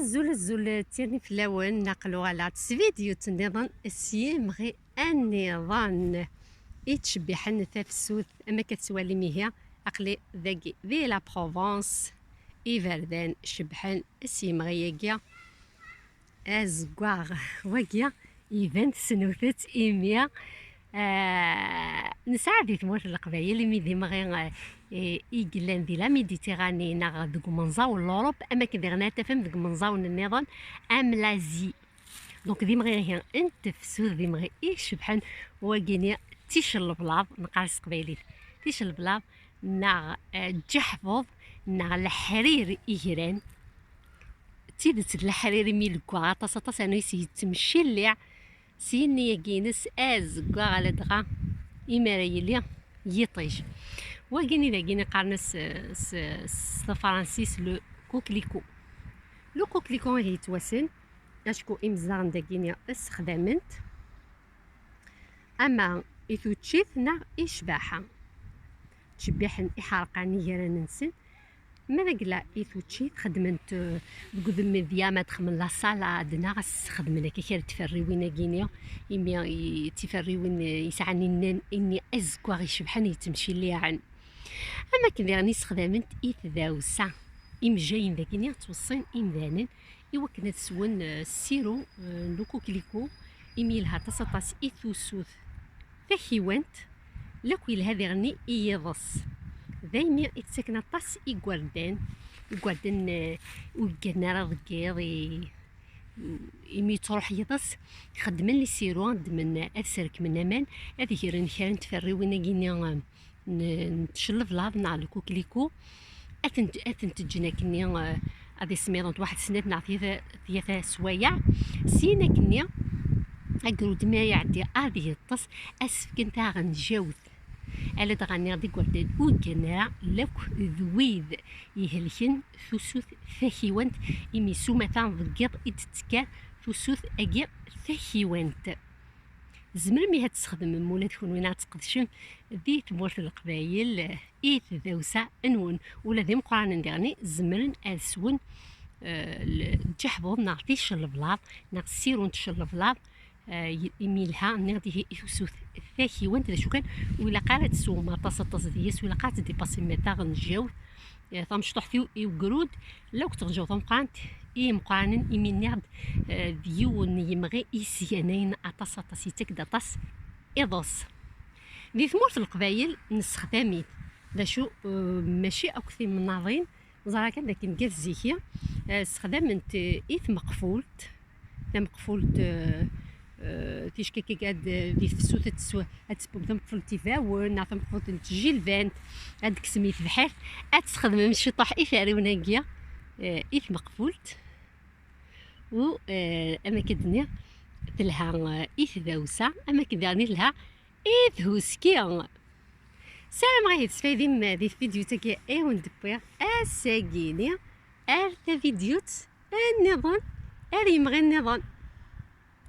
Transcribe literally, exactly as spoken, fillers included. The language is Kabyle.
Azul, azul, tirni fell-awen, naqlu ala s vidyut nniḍen s yimɣi nniḍen ittcebbiḥen tafsut, am akka tettwalim ihi, aql-i dagi di la Provence, iberdan cebbḥen s yimɣi-agi. Azeggaɣ wagi iban tessnemt-t imi, ah, nesɛa di tmurt n Leqbayel imi d imɣi, ah, i, i yellan di la Méditerranée neɣ deg umenẓaw n l'Europe, am akken diɣen ad tafem deg imenẓawen nniḍen am l'Asie. Donc d imɣi ihi n tefsut, d imɣi icebḥen, wagini ticelleblaḍ, neqqar s teqbaylit ticelleblaḍ, neɣ, eh, ǧeḥbuḍ, neɣ leḥrir igran. D tidet d leḥrir imi leggaɣ aṭas, aṭas yernu yettemcilliɛ s yinni-agi-ines azeggaɣ, ladɣa imi ara yili yiṭij. Wagini dagini qqaren-as, eh, s, s tefransist le coquelicot. Le coquelicot ihi yettwassen acku imezdaɣen dagini ssexdamen-t ama i tuččit neɣ i ccbaḥa. Ttcebbiḥen iḥerqan igran-nsen. Ma d agla i tuččit xedmen-t, eh, deg udem d yama ad xedmen la salade neɣ ad sxedmen akka kra n tferriwin-agi-ni, imi i, d tiferriwin, eh, yesɛan innan, inni azeggaɣ icebḥen yettemcilliɛen. Am akken diɣen i ssexdamen-t i tdawsa. Imejjayen dagini ttweṣṣin imdanen i wakken ad swen, eh, sirop, eh, n le coquelicot, imi yelha aṭas aṭas i tusut takiwant, lakk yelha diɣenni i yiḍes. Daymi i ttaken aṭas igerdan, igerdan, eh, ur gganen ara deg yiḍ, i, imi yettruḥ yiḍes, xeddmen li sirop, ddmen, ad srekmen aman, ad gren kra n tferriwin-agi-nni, eh, n, n tcelleblaḍ neɣ le coquelicot, ad tent-, ad tent-ǧǧen akkenni, eh, ad ismiḍent waḥed snat neɣ tlata, tlata swayeɛ. Syin akkenni, agrud mi ara iɛeddi ad yeṭṭes, ad s-fken taɣenǧawt. Ala dɣa nniɣ d igerdan ur ggan ara lakk d wid ihelken tusut takiwant, imi s umata deg yiḍ i d-tekker tusut-agi takiwant. Tzemrem ihi ad tesxedmem ula d kunwi neɣ ad tqedcem di tmurt n Leqbayel, eh, i tdawsa-nwen. Ula d imeqqranen diɣenni zemren ad swen, eh, l-, ǧeḥbuḍ neɣ ticelleblaḍ neɣ sirop n tcelleblaḍ, eh, y-, imi yelha, nniɣ-d ihi i tusut takiwant, d acu kan, ur ilaq ara ad teswem aṭas aṭas deg-s, ur ilaq ara ad tdipasem taɣenǧawt, eh, tamecṭuḥt i, i ugrud, lakk d taɣenǧawt tameqqrant i imeqqranen, imi nniɣ-d, eh, d yiwen n yimɣi i yesganayen aṭas aṭas, yettak-d aṭas iḍes. Di tmurt n Leqbayel nessexdam-it, d acu, eh, mačči akk timnaḍin, ẓer kan dakken gar zik-i, eh, ssexdament, eh, i tmeqfult, tameqfult, eh, eh, ticki akka ad, eh, di tefsut ad teswa, ad teswem tameqfult ibawen, neɣ tameqfult n tjilbant, ad d-teksem i tebḥirt, ad tesxedmem ciṭuḥ iferriwen-agi, eh, i tmeqfult. U, eh, am akken d-nniɣ, telha, eh, i tdawsa, am akken daɣen i telha i thuski. Ssarameɣ ihi tesfaydim di tvidyut-agi i wen-d-wwiɣ ass-agi-ni. Ar tavidyut nniḍen, ar yimɣi nniḍen.